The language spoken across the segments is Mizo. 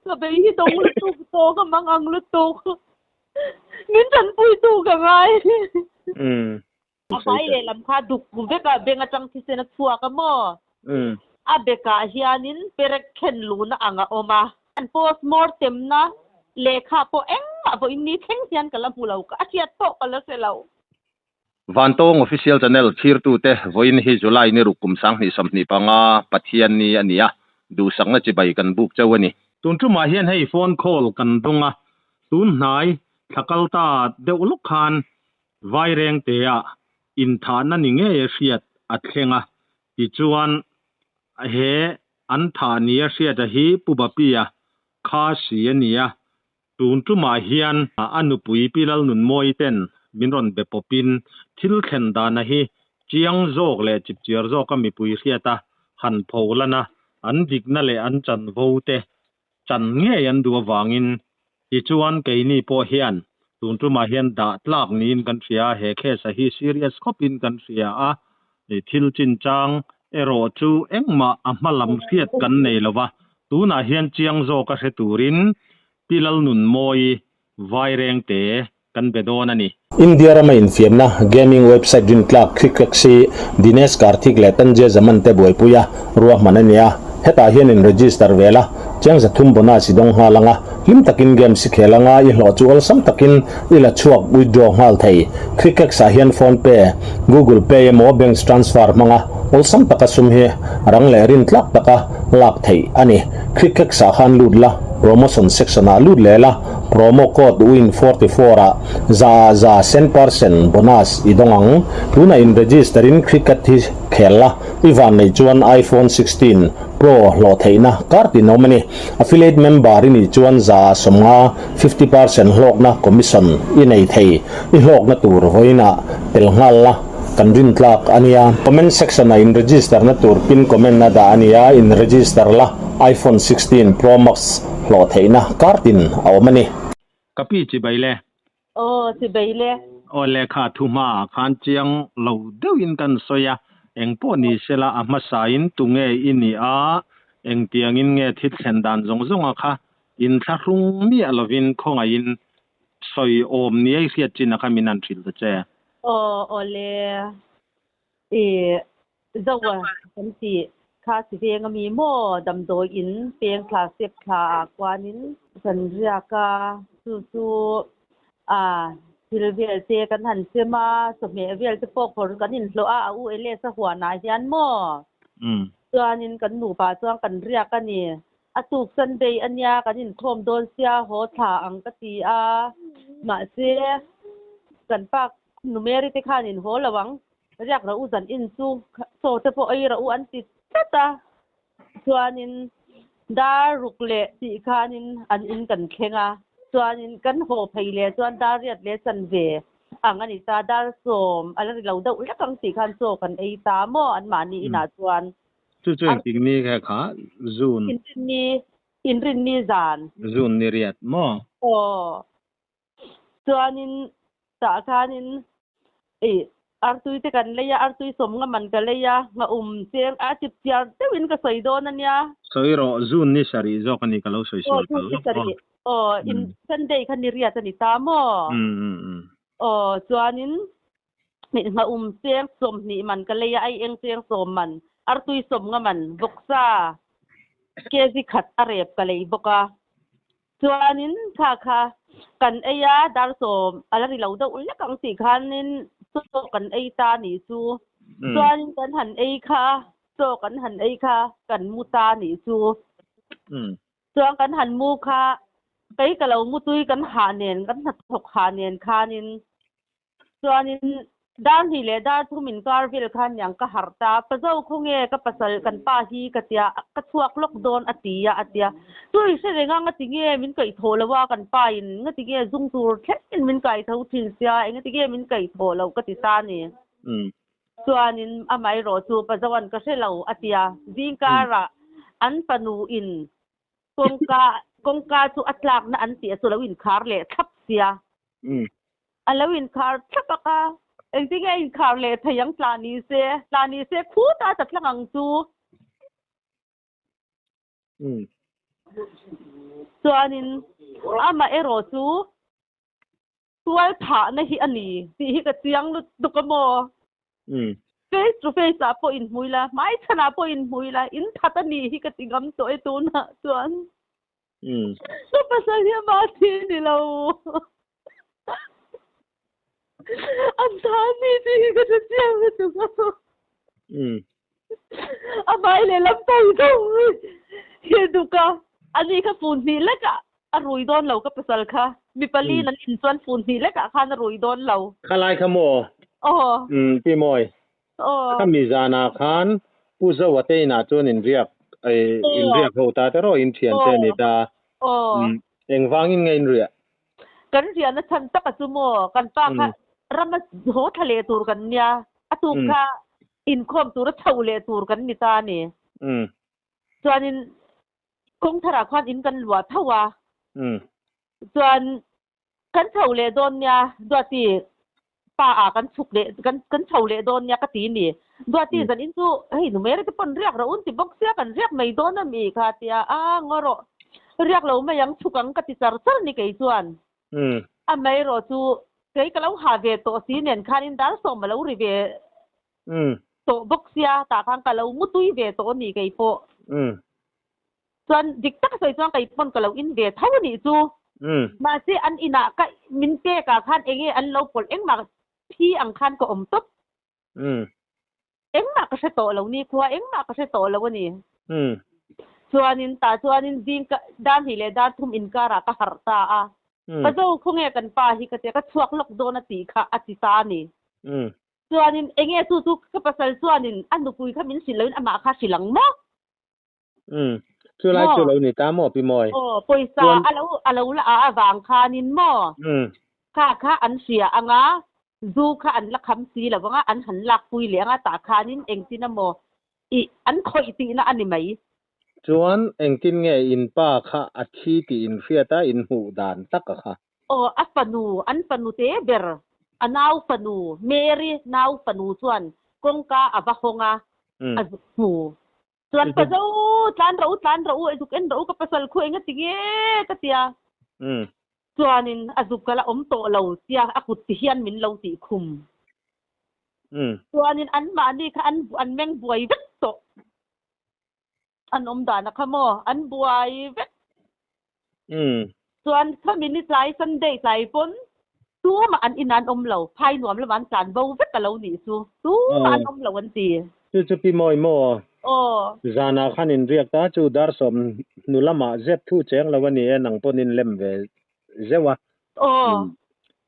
Ka bei hi dawng lutuk tawh ka mang ang lutuk. Min tanpui tu ka ngai. Mm. A hmai lehlam kha duk vek a, beng atang thisen a chhuak a maw? A bekah hianin perek khen luhna ang a awm a. An post mortem na lehkha pawh engmah vawiin ni thleng hian ka la hmu lo, ka hriat pawh ka la hre lo. Vantawng Official Channel chhirtute vawiin hi July ni ruk kum 2025 Pathian ni a ni a, duhsakna chibai kan buk chauh a ni. Tun tumah hian hei phone call kan dawng a, tun hnai thla kal ta deuh lawk khan Vairengtea inthahna ni ngei a hriat a thleng a, tichuan he an thah ni a hriat a hi Pu Bapia kha si a ni a, Tun tumah hian a nupui Pi Lalnunmawii ten min rawn be pawpin thil thlen dana hi chiang zawk leh chipchiar zawka mipui hriata han pho lan a, an dikna leh an chanvo te chan ngei an duh avangin tichuan keini pawh hian tun tumah hian dah tlak niin kan hria a, he case a hi serious khawpin kan hria a, thil chinchang erawh chu engmah a hma lam hriat kan nei lova, Tunah hian chiang zawka hre turin Pi Lalnunmawii Vairengte kan be dawn a ni. India rama infiamna gaming website rintlak Crickex hi Dinesh Karthik leh Tanzia Zaman te buaipuia ruahman a ni a, hetah hian in register vel a, chiang 300 bonus i dawng nghal ang a, hlim takin games i khel ang a, i hlawh chu awlsam takin i la chhuak withdraw nghal thei. Crickex ah hian phone pay, Google Pay emaw bank transfer hmanga awlsam taka sum hi rang leh rintlak taka lak theih a ni. Crickex ah khan lut la, promotion section ah lut leh la, promo code win 44 ah za ah za cent percent bonus i dawng ang. Tunah in register in cricket hi khel la, i van neih chuan iPhone 16 Pro hlawh theihna card in awm a ni. Affiliate member i nih chuan za ah 50, 50%, hlawkna commission i nei thei. I hlawkna tur vawiinah tel nghal la. Kan rintlak a nia. Comment section ah in register na tur pin comment a dah a nia, in register la iPhone 16 Pro Max hlawh theihna card in a awm a ni. Ka pi chi bai le. Aw chi bai le. Aw lehkha thu hma ah khan chiang lo deuh in kan sawi a, eng pawh ni se la a hmasa in tunge i nih a, engtiang in nge thil thlen dan zawng zawng a kha inthlahrung miah lovin khawngaih in Sawi awm ni ai hriat chin a kha min han hrilh ta che. Aw awle i zo a kan ti kha si veng ami maw damdawi in peng thla step thla ah kuanin kan riak a chu chu a thil vel te kan han chem a chawhmeh vel te pawh phawrh kan inhlawh a a u Elias a huan ah hian maw chuanin kan nupa chuan kan riak a ni. A tuk Sunday a nia kan inkhawm dawn sia haw thla ang ka ti a, mahse kan pa nu Mary te khan in haw lo ang, riak rawh u zan in chu chaw te pawh ei rawh u an ti tlat a, chuanin dar ruk leh tih khanin an in kan thleng a, chuanin kan haw phei leh chuan dar riat leh chanve ang a ni ta, dar 10 a la ri lo deuh lek ang tih khan chaw kan ei ta maw anmahni inah chuan. Chu chu engtik ni kha kha June. Inrinni Inrinni zan. June ni riat maw? Aw. Chuanin tah khanin i artui te kan lei a, artui 50 man ka lei a, nghaum cheng a chip chiar deuhin ka sawi dawn a nia. Sawi rawh, June ni sarih zawk a ni ka lo sawi sual palh lawk aw. Aw, in Sunday kha ni riat a ni ta maw? Aw, chuanin Hmehnghaum cheng 20 man ka lei a, ai eng cheng 10 man, artui 50 man, vawksa kg khat a rep ka lei bawk a. Chuanin kha kha kan ei a, dar 10 a la ri lo deuh lek ang tih khanin chaw kan ei ta nih chu. Chuanin kan han ei kha, chaw kan han ei kha kan mu ta nih chu. Chuan kan han mu kha, kei ka lo mu tui kan hah nen, kan hnathawk hah nen khanin Chuanin dar hnih leh dar thum inkar vel khan niang ka harh ta, pa zo khaw nge ka pasal kan pa hi ka tia ka chhuak lawk dawn a ti a a tia. Chu i hre reng a ngati nge min kaih thawh lo a kan pa in ngati nge zung tur thlengin min kai tho thin sia engati nge min kaih thawh loh ka ti ta ni. Chuanin amaherawh chu pa zoan ka hre lo a tia zingkarah an fanu in kawngka kawngka chu a tlakna an tih a chu lo inkhar leh thlap sia. A lo inkhar thlap a ka. Engtin nge a inkhar leh thei ang tla ni se, tla ni se khut a ta tlang ang chu. Chuanin amaherawh chu tual thahna hi a ni tih hi ka chiang lutuk a maw? Face to face ah pawh inhmu ila, hmaichhanah pawh inhmu ila, in that a ni hi ka ti ngam tawh e tunah chuan. Ka pasal hi amah thi a ni lo. An tha a ni tih hi ka hre chiang lutuk a. A hmai lehlam tawi tawi hi a duk a. Ani kha fun hnih lekah a rui dawn lo ka pasal kha. Mi pali in an in chuan fun hnih lekah khan a rui dawn lo. Kha lai kha maw? Aw. Umm Pi Mawi. Aw. Kha mi zanah khan Pu Zoa te inah chuan in riak in riak ho ta te rawh in thian te a ni ta. Aw. Engvangin nge in riah? Kan riahna chhan tak a chu maw? Kan pa kha rama haw thla leh tur kan nia, a tuk kha inkhawm tura chho leh tur kan ni ta a ni. Chuanin kawng tharah khuan in kan luah tho a, chuan kan chho leh dawn nia Duati pa ah kan chhuk leh kan kan chho leh dawn nia ka ti ni. Duati zan in chu hei nu Mary te pawn riak rawh un ti bawk sia kan riak mai dawn a mi kha tia a ngaw rawh riak lo mai ang chhuk ang ka ti char char ni kei chuan. Amaherawh chu kei ka lo ha ve tawh si nen khanin dar sawm a lo ri ve tawh bawk sia tah khan ka lo mu tui ve tawh a ni kei pawh. Chuan dik tak a sawi chuan kei pawn ka lo in ve tho a nih chu. Mahse an inah ka min pek ah khan enge an lo pawlh engmah thi ang khan ka awm tawp. Engmah ka hre tawh lo ni khua engmah ka hre tawh lo a ni. Chuanin tah chuanin zing ka dar hnih leh dar thum inkarah ka harh ta a. Ka zo khawnge kan pa hi ka tia ka chhuak lawk dawn a tih kha a ti ta a ni. Chuanin enge chu chu ka pasal chuanin a nupui kha min hrilh loin amah kha hrilh ang maw? Umm. Chu lai chu lo ni ta maw Pi Mawi? Aw, pawisa a lo a lo la a avang khanin maw? Umm. Kha kha an hria anga, zu kha an la kham si lo anga, an han lakpui leh anga tah khanin engtin emaw ih an khawih tihna a ni mai. Chuan engtin nge in pa kha a thi tih in hriat a, in hmuh dan tak a kha? Aw, a fanu, an fanu te ber, a nau fanu, Mary nau fanu chuan kawngka a va hawng a, a zuk hmu. Chuan pa zo, tlan rawh u, tlan rawh u, zuk en rawh u, ka pasal khu eng a ti nge ka ti a. Chuanin a zuk ka la awm tawh lo tia a kut ti hian min lo tih khum. Chuanin anmahni kha an an meng buai vek tawh. An awm dan a kha maw? An buai vek. Chuan khami ni tlai Sunday tlai pawn tumah an in an awm lo, phai nuam lamah an tlan bo vek a lo nih chu. Tumah an awm lo an ti. Chu chu Pi Mawi maw? Aw. Zanah khan in riak ta chu dar sawm hnu lamah zep thu cheng lo a ni e, nang pawn in lem ve zeuh a. Aw.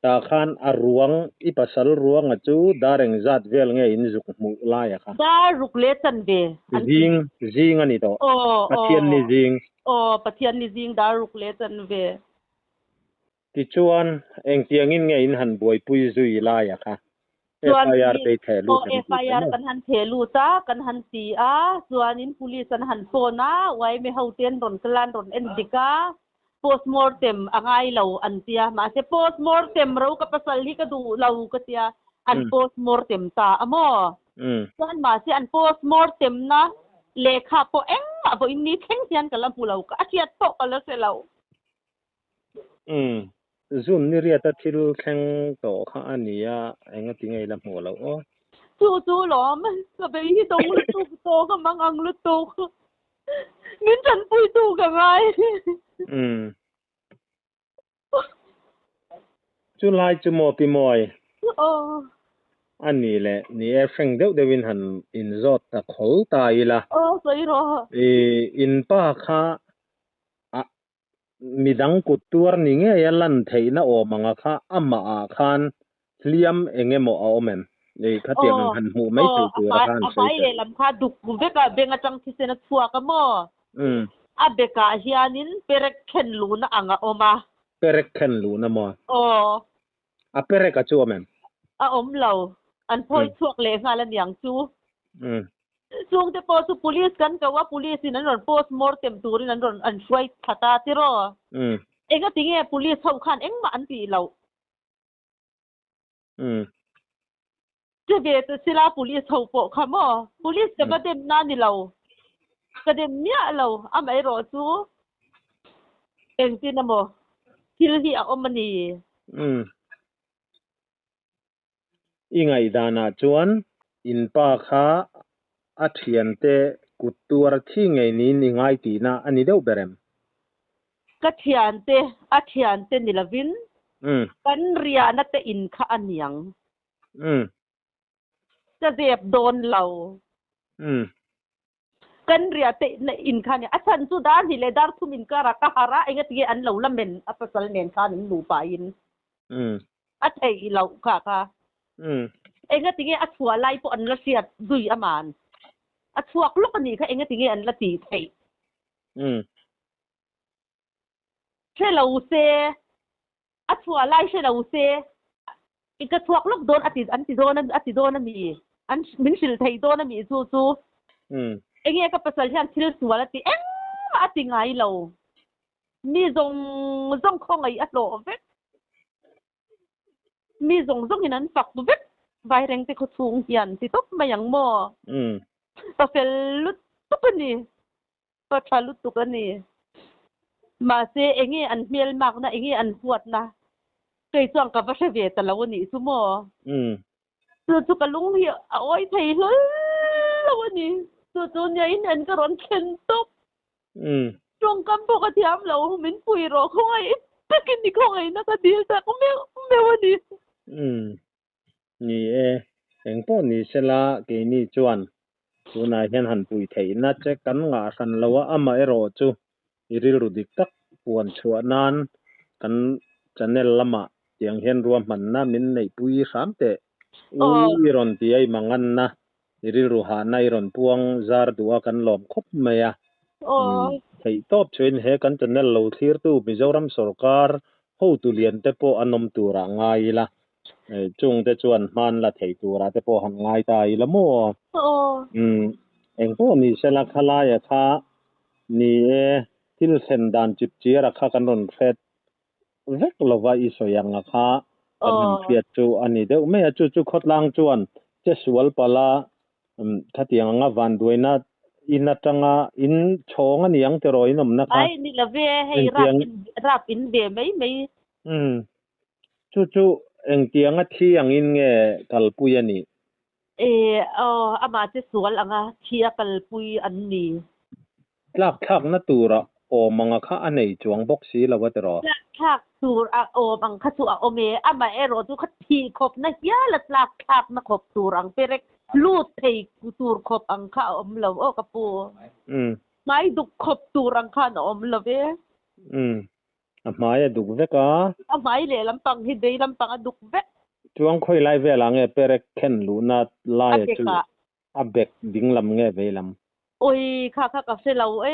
Tah khan a ruang, i pasal ruanga chu dar engzat vel nge in zuk hmuh lai a kha? Dar ruk leh chanve an ti. Zing, zing a ni tawh. Aw, aw. Pathian ni zing. Aw, Pathian ni zing dar ruk leh chanve. Tichuan, engtiangin nge in han buaipui zui lai a kha? Chuan FIR te i theh lut aw, em tih FIR te maw? kan han theh lut a, kan han ti a, chuanin police an han phone a, yma hote an rawn kal a, an rawn en dik a, Postmortem a ngai lo an tia, mahse postmortem ro ka pasal hi ka duh lo ka tia, an postmortem ta a maw? Chuan mahse an postmortem na lehkha pawh engmah vawiin ni thleng hian ka la hmu lo, ka a hriat pawh ka la hre lo. Zun ni riata thil thleng tawh kha a ni a, engati nge i la hmuh loh aw? Chu chu lawm, ka bei hi dawng lutuk tawh ka mang ang lutuk. Min tanpuitu ka ngai. Umm. Chu lai chu maw Pi Mawi? Aw. A ni le, ni e hreng deuh deuhin han inzawt ta khawl ta ila. Aw, sawi rawh. I inpa kha a midang kut tuar ni ngei a lan theihna awm anga kha amah ah khan hliam eng emaw a awm em? Ei khatiang ang han hmuh mai thei tur a kha han A hmai sawi teh. lehlam kha duk vek a beng atang thisen a chhuak a maw? Umm. A bekah hianin perek khen luhna ang a awm a. Perek khen luhna maw? Aw. A perek a chu awm em? A awm lo. An phawi chhuak leh nghal a niang chu. Chungte pawh chu police kan ko a, police in an rawn post mortem turin an rawn an hruai thla ta tiraw? Engati nge police ho khan engmah an tih loh? Che ve ta sila police ho pawh kha maw? Police ka va dem na ni lo. Ka dem miah lo. Amaherawh chu. Engtin emaw thil hi a awm a ni. Umm. I ngaihdanah chuan in pa kha a thiante kut tuar thi ngei niin i ngai tihna a ni deuh ber em? Ka thiante, a thiante ni lovin kan riahna te in kha a niang. Ka zep dawn lo. Kan riah te in kha nia. A chhan chu dar hnih leh dar thum inkarah ka harh a, engatinge an lo la men a pasal nen khan an nupa in a theih loh kha kha. Engatinge a chhuah lai pawh an la hriat zui aman. A chhuak lawk a nih kha engatinge an la tih theih. Hre lo se, a chhuah lai hre lo se, i ka chhuak lawk dawn a ti an ti dawn a ti dawn a mi? An min hrilh thei dawn a mi chu chu? Enge ka pasal hian thil sual a ti engmah a ti ngai lo. Mi zawng zawng khawngaih a hlawh vek. Mi zawng zawngin an fak vek Vairengte khawchhung hian ti tawp mai ang maw? Ka fel lutuk a ni. Ka tha lutuk a ni. Mahse, enge an hmelmakna, enge an huatna kei chuan ka va hre ve ta lo a nih chu maw? Chu chu ka lung hi a awi thei hlawl lo a ni. Chu chu nia in en ka rawn thlen tawp. Tawngkam pawh ka thiam lo, min pui rawh khawngaih takin i khawngaihna ka dil tak meuh meuh a ni. Ni e, engpawh ni sela keini chuan tunah hian han pui theihna che kan ngah hran lo a, amaherawh chu i rilru dik tak puan chhuah nan kan channel lamah tiang hian ruahmanna min neihpui hram teh. Ui i rawn ti a i manganna, i rilru hahna i rawn puang zar duh a kan lawm khawp mai a. Theihtawp chuin he kan channel lo thlirtu Mizoram sawrkar hotu lian te pawh an awm turah ngai ila. Chungte chuan hman la thei turah te pawh han ngai ta ila maw? Umm, engpawh ni sela khalaia kha ni e, thil thlen dan chip chiara kha kan rawn hret vek lova i sawi ang a kha kan han hriat chu a ni deuh mai a, chu chu khawtlang chuan che sual pala khatiang anga vanduaina in atanga in chhawng a ni ang tiraw in awmna kha. Ai ni love hei rap in rap in ve mai mai. Umm Chu chu engtianga thi angin nge kalpui a nih? E, aw, amah che sual anga thi a kalpui an ni. Tlak thlakna tura awm anga kha a nei chuang bawk si lo a tiraw? Tlak thlak tur a awm ang kha chu a awm e, amah erawh chu kha thih khawpna hial a tlak thlakna khawp tur ang perek lut thei tur khawp ang kha a awm lo aw ka pu. Hmai duk khawp tur ang khan a awm lo ve. A hmai a duk vek a. A hmai leh lampang hi vei lampang a duk vek. Chuang khawi lai velah nge perek khen luhna laia chu a bek ding lam nge vei lam? Oi kha kha ka hre lo e.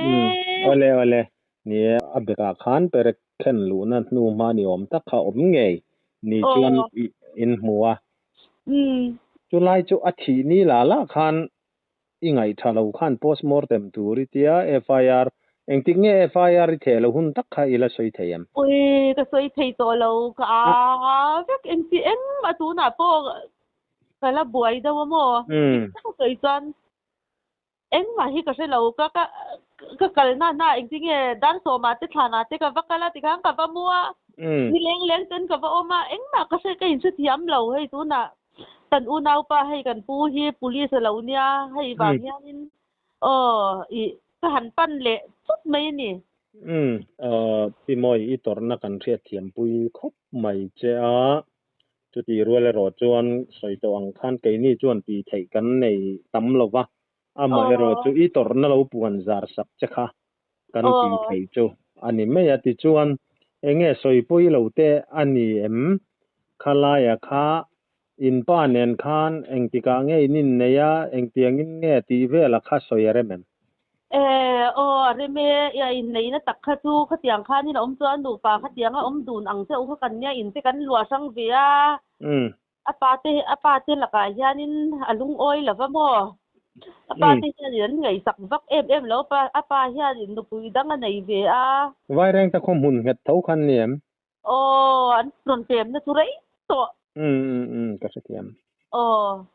Awle awle ni e a bekah khan perek khen luhna hnu hma ni awm tak kha awm ngei ni chuan in hmu a. Chulai chu a thih ni lah lah khan I ngaihtha lo khan postmortem tur i tia FIR engtik nge FIR i theh lo hun tak kha i la sawi thei em? Ui ka sawi thei tawh lo ka a vek engti engmah tunah pawh ka la buai deuh a maw? Dik tak a sawi chuan engmah hi ka hre lo ka ka ka kalna hna engti nge dar sawmah te thlanah te ka va kal a tikhan ka va mu a ni leng leng ten ka va awm a engmah ka hre ka inhrethiam lo hei tunah Kan unaupa hei kan pu hi police a lo nia, hei vang hianin aw ih ka han pan leh chut mai a ni. Umm Pi Mawi i tawrhna kan hriatthiampui khawp mai che a, chutih rual erawh chuan sawi tawh ang khan keini chuan tih theih kan nei tam lo va, amaherawh chu i tawrhna lo puan zar sak che kha kan tih theih chu a ni mai a. Tichuan, enge sawipui lo te a ni em? Khalaia kha in pa nen khan engtikah nge in innei a, engtiangin nge tih vela kha sawi a rem em? E, aw a rem e, ia inneihna tak kha chu khatiang khanin a awm chuan nupa khatianga awm dun ang che u kha kan nia, in te kan luah hrang ve a. A pa te a pa te lakah hianin a lungawi lo va maw? A pa te hianin an ngaihsak vak em em lo pa a pa hianin nupui dang a nei ve a. Vaireng te khaw hmun nghet tho khan ni em? Aw an rawn pemna chu rei tawh. Umm umm umm ka hrethiam. Aw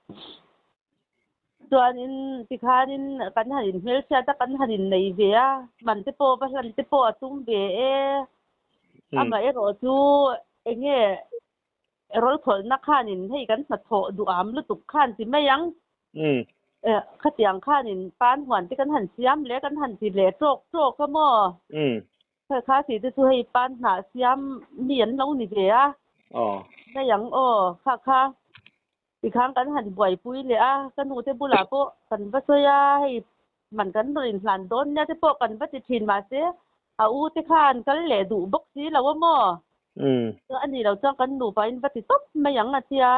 chuanin tikhanin kan han inhmelhriat a kan han innei ve a man te pawh va hlan te pawh a tum ve e. Amaherawhchu enge rawlkhawlhna khanin hei kan hnathawh duham lutuk khan ti mai ang. Khatiang khanin pan huan te kan han siam leh kan han ti leh tawk tawk a maw? Kha ti te chu hei pan hnah siam mi an lo ni ve a. Mai ang aw kha kha. Tikhan kan han buaipui leh a, ka nute bulah pawh kan va sawi a, hei man kan rawn inhlan dawn nia te pawh kan va ti thin mahse a u te khan kal leh duh bawk si lo a maw? Chuan a nih loh chuan kan nupa in va ti tawp mai ang a tia.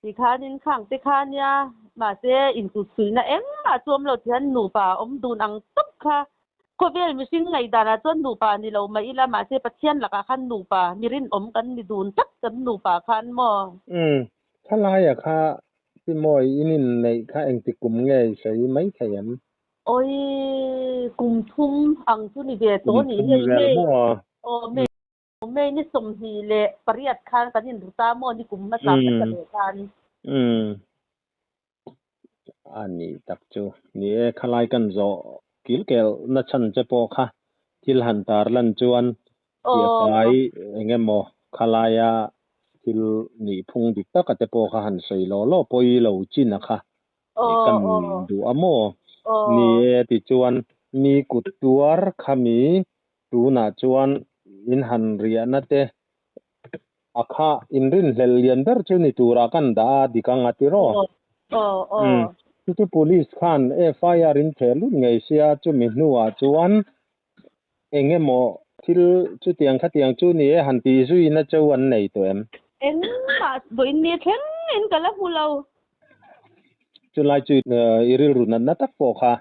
Tikhanin khang te kha nia mahse intuchhuina engmah chu awm lo tihian nupa awm dun ang tawp kha Khawvel mihring ngaihdanah chuan nupa ni lo mah ila, mahse Pathian lakah khan nupa mi rinawm kan ni dun tlat kan nupa khan maw? Umm, thalaiah kha pi mawi in inneih kha engti kum nge i sawi mai thei em? Awi, kum thum ang chu ni ve tawh Kum nih thum hei vel hei. maw? Aw, May, May ni 28 khan kan inru ta maw ni kum hmasa hmasa leh khan. Umm. A nih tak chu. Ni e, khalai kan zawh kilkel na chhan che pawh kha thil han tar lan chuan tih a kai eng emaw khalaia thil nih phung dik taka te pawh kha han sawi law law pawi lo chin a kha kan duh a maw? Ni e, tichuan mi kut tuar khami tunah chuan in han riahna te A kha inrinhlelh lian ber chu ni turah kan dah a, dik ang a ti raw? Umm, chu chu police khan FIR in theh lut ngei sia, chumi hnuah chuan eng emaw thil chutiang khatiang chu ni e han tih zuina cheu an nei tawh em? Engmah vawiin ni thleng in ka la hmu lo. Chulai chu i rilru natna tak pawh kha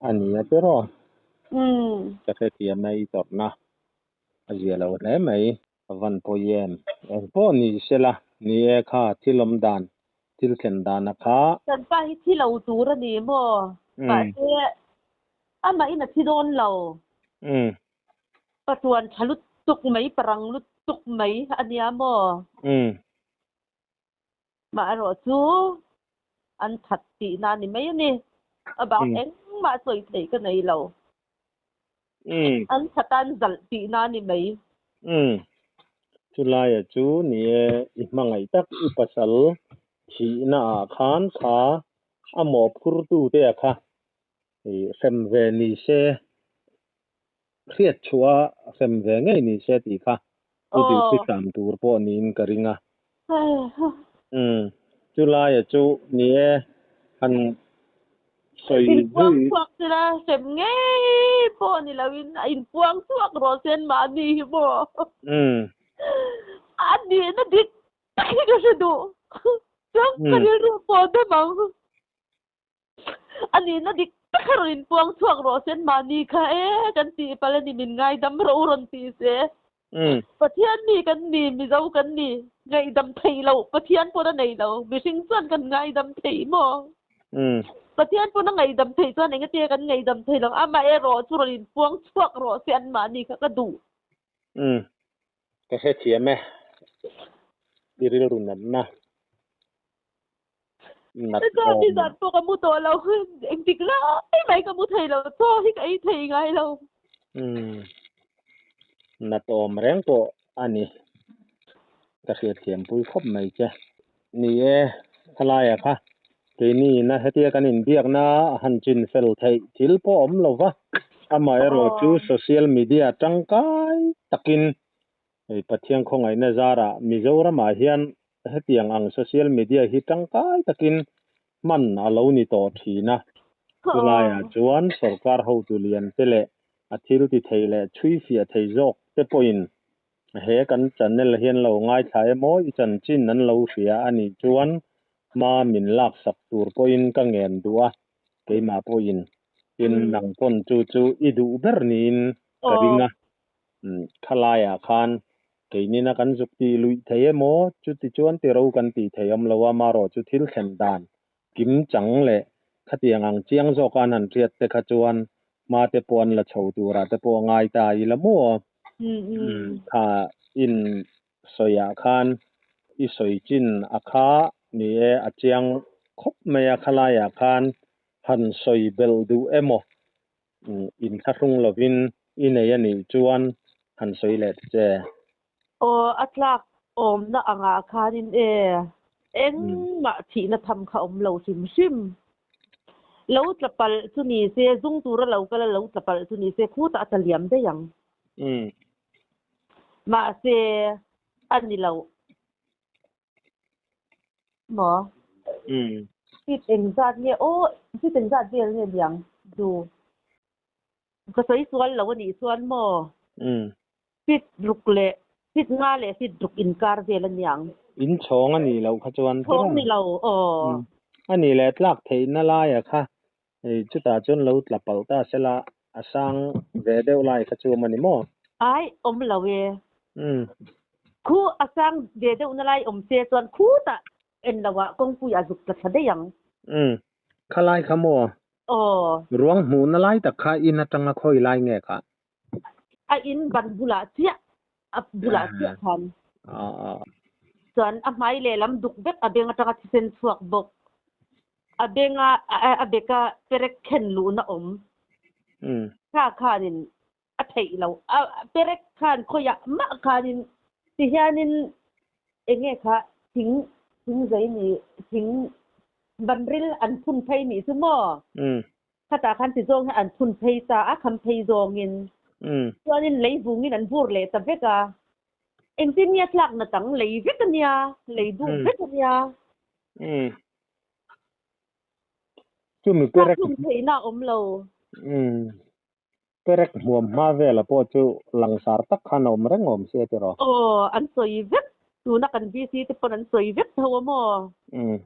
a ni a ti raw? Ka hrethiam e i tawrhna. A zia lo hle mai. Ka van pawi em. Eng pawh ni sela, ni e kha thil awm dan, thil thlen dana kha. Kan pa hi thi lo tur a ni maw? Mahse, amahin a thi dawn lo. Patuan tha lutuk mai, parang lutuk mai a nia maw? Mah erawh chu an that tihna a ni mai a ni. A bak engmah sawi theih ka nei lo. An that a an zalh tihna a ni mai. Umm. Chulaia chu ni e, i hmangaih tak i pasal thihna ah khan kha a mawhphurtu te a kha i hrem ve ni se, hriat chhuah a hrem ve ngei ni se tih kha i duhthusam tur pawh niin ka ring a. Umm. Chulaia chu ni e, han sawi In puang zui. chhuak sela hrem ngei pawh ni loin a in puang chhuak rawh sen mahni hi maw. A nihna dik tak hi ka hre duh. Chuan ka rilru pawh deuh ang. A nihna dik tak a rawn in puang chhuak rawh sen mahni kha e kan tih palh a ni min ngaidam rawh u rawn ti se. Pathian mi kan ni, Mizo kan ni, ngaihdam thei lo, Pathian pawn a nei lo, mihring chuan kan ngaidam thei maw? Pathian pawn a ngaihdam thei chuan engatia kan ngaihdam thei lo, amaherawh chu rawn in puang chhuak rawh se anmahni kha ka duh. Ka hrethiam e, i rilru natna. Nat Chuan ni zan pawh ka mu tawh lo, engtik lai mai ka mu thei lo, chaw hi ka ei thei ngai lo. Umm, nat awm reng pawh a ni, ka hriatthiam pui khawp mai che. Ni e, khalaia kha keini ina hetia kan inbiakna han chin fel theih thil pawh awm lo va, amaherawhchu social media tangkai takin Hei Pathian khawngaihna zarah Mizoramah hian hetiang ang social media hi tangkai takin hman a lo ni tawh thin a. Chulaiah chuan sorkar hotu lian te leh a thil ti thei leh chhui fiah thei zawk te pawhin he kan channel hian lo ngaithla emaw i chanchin an lo hria a nih chuan hma min laksak tur pawhin ka ngen duh a, keimah pawhin tin nang pawn chu chu i duh ber niin ka ring a. Thalaiah khan keinina kan zuk tih luih thei emaw chuti chuan tiro kan tih thei awm lo a, marawh chu thil thlen dan kim chang leh khatiang ang chiang zawka an han hriat te kha chuan hma te pawh an la chho turah te pawh a ngai ta ila maw? Kha in sawiah khan i sawi chin a kha ni e a chiang khawp mai a, khalaiah khan han sawi belh duh emaw Inthlahrung lovin i nei a nih chuan han sawi leh ta che. Aw, a tlak awmna angah khanin e, engmah thihna tham kha awm lo hrim hrim. Lo tla palh chu ni se, zung tura lo kal a lo tla palh chu ni se, khutah a tla liam daih ang. Mahse, a ni lo. Maw? Feet engzat nge aw, feet engzat vel nge niang du? Ka sawi sual lo a nih chuan maw? Feet ruk leh feet nga leh feet ruk inkar vel a niang. In chhawng a nih loh kha chuan. Chhawng ni lo aw. A nih leh tlak theihna laia kha hei chutah chuan lo tla palh ta sela a sang ve deuh lai kha chu awm a ni maw? Ai awm lo e. Khu a sang ve deuhna lai awm se chuan khutah en lo ah kawngpui a zuk tla thla daih ang. Khalai kha maw? Aw. Ruang hmuhna lai tak kha in atanga khawi lai nge kha? A in ban bulah chiah, a bulah chiah khan. Chuan a hmai lehlam duk vek a beng atanga thisen chhuak bawk. A benga a beka perek khen luhna awm. Kha khanin a theih lo. A perek khan khawiah mah khanin tihianin eng nge kha thing thing zai ni thing banril an phun phei nih chu maw? Khatah khan ti zawng hian an phun phei ta a, kham phei zawngin. Chuanin lei vungin an vur leh ta vek a. Engtin nge a tlakna tang lei vek a nia, lei duh vek a nia. Chumi perek. Tlak hlum theihna a awm lo. Perek hmuam hma vela pawh chu langsar tak khan a awm reng awm sia tiraw? Aw, an sawi vek. Tuna kan VC te pawn an sawi vek tho a maw? Umm.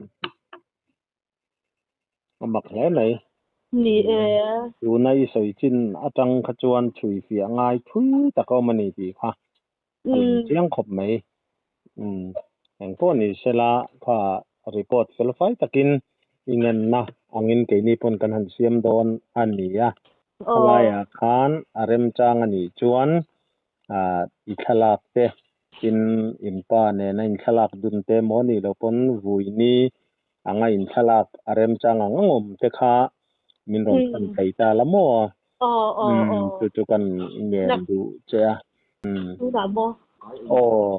A mak hle mai. Ni e. Tuna i sawi chin atang kha chuan chhui fiah ngai thui tak a awm a ni tih kha a lang chiang khawp mai. Umm. Engpawh ni sela kha report fel fai takin i ngenna angin keini pawn kan han siam dawn a ni a. Khalaiah khan a remchang a nih chuan i thlalak te tin in pa nena in thlalak dun te maw nih loh pawn vuini anga in thlalak a remchang ang ang awm te kha min rawn than thei ta la maw? Umm chu chu kan ngen duh che a. Aw.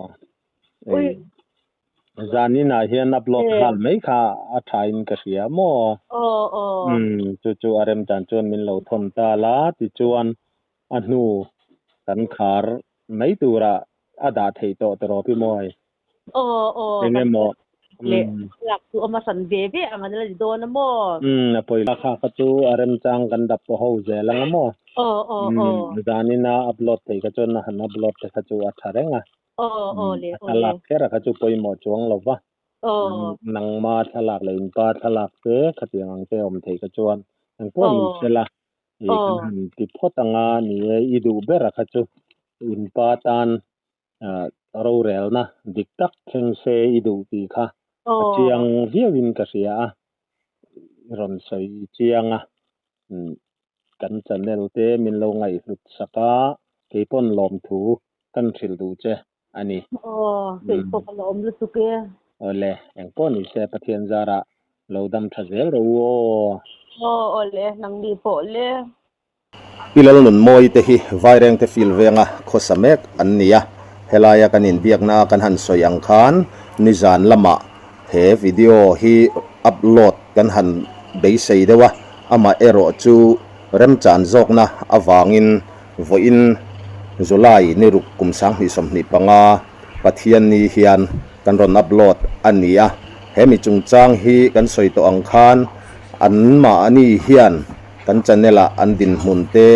Zanin ah hian upload nghal mai kha a tha in ka hria maw? Umm chu chu a remchan chuan min lo thawn ta la tichuan a hnu kan khar mai tura a dah theih tawh tawh pi mawi. Eng emaw lak chu awm a hran ve ve ang an la ni dawn a maw? Umm a pawi kha kha chu a remchang kan dap pawh ho zel ang a maw? Zanin a upload theih kha chuan a han upload te kha chu a tha reng a. A thlalak kher a kha chu pawimawh chuang lo va. Nangma thlalak leh inpa thlalak te khatiang ang te awm theih kha chuan engpawh ni sela Ih kan han ti phawt anga ni e, i duh ber a kha chu inpa tan rorelna dik tak thleng se i duh tih kha a chiang viauin ka hria a, i rawn sawi chiang a, kan channel te min lo ngaihhlut sak a, keipawn lawmthu kan hrilh duh che a ni. Aw, sawi pawh ka la awm lutuk e. Awle, engpawh ni se Pathian zarah lo dam tha zel rawh u aw. Aw, awle, nangni pawh le. Pi Lalnunmawi te hi Vairengte field venga khawsa mek an ni a, helaia kan inbiakna a kan han sawi ang khan nizan lamah he video hi upload kan han beisei deuh a, amah erawh chu remchan zawkna avangin Vawiin July ni ruk kum 2025 Pathianni hian kan rawn upload a ni a, he mi chungchang hi kan sawi tawh ang khan anmahni hian kan channel ah an dinhmun te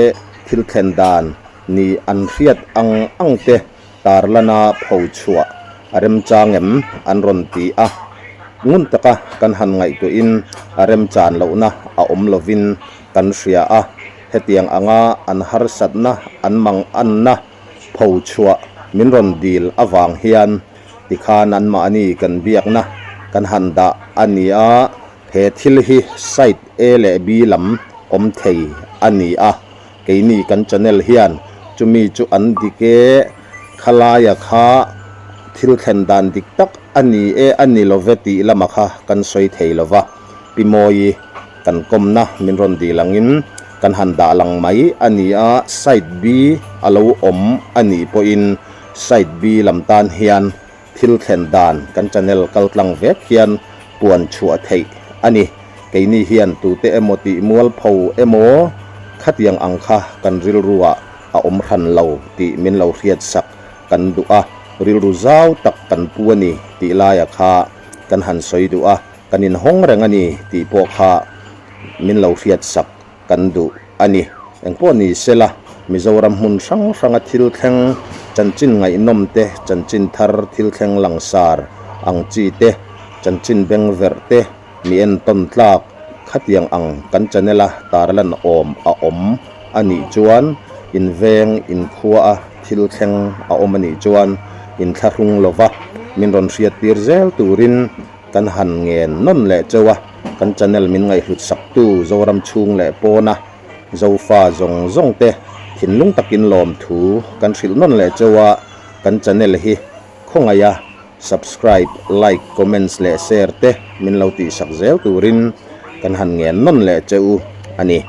thil thlen dan ni an hriat ang ang te tarlana pho chhuah a remchang em an rawn ti a, ngun taka kan han ngaihtuahin a remchan lohna a awm lovin kan hria a. Hetiang anga an harsatna, an manganna pho chhuah min rawn dil avang hian tikhan anmahni kan biakna kan han dah a ni a, he thil hi site A leh B lam awm thei a ni a, keini kan channel hian chumi chu an dik e, khalaia kha thil thlen dan dik tak a ni e a ni love tih lama kha kan sawi thei lova. Pi Mawi kan kawmna min rawn dil angin kan han dah lang mai a ni a, side B a lo awm a nih pawhin side B lam tan hian thil thlen dan kan channel kal tlang vek hian puan chhuah theih a ni. Keini hian tute emaw tih mualpho emaw khatiang ang kha kan rilruah a awm hran lo tih min lo hriatsak kan duh a, rilru zau tak kan pu a ni tih laia kha kan han sawi duh a, kan inhawng reng a ni tih pawh kha min lo hriatsak kan duh a ni. Engpawh ni sela, Mizoram hmun hrang hranga thil thleng, chanchin ngaihnawm te, chanchin thar thil thleng langsar ang chi te, chanchin bengverh te, mi entawn tlak khatiang ang kan channel a tarlan awm a awm a nih chuan inveng inkhua a thil thleng a awm a nih chuan inthlahrung lova min rawn hriattir zel turin Kan han ngen nawn leh cheu a, kan channel min ngaihhlut saktu Zoram chhung leh pawna Zofa zawng zawng te thinlung takin lawmthu kan hrilh nawn leh cheu a, kan channel hi khawngaiha subscribe, like, comments leh share te min lo tihsak zel turin kan han ngen nawn leh cheu a ni.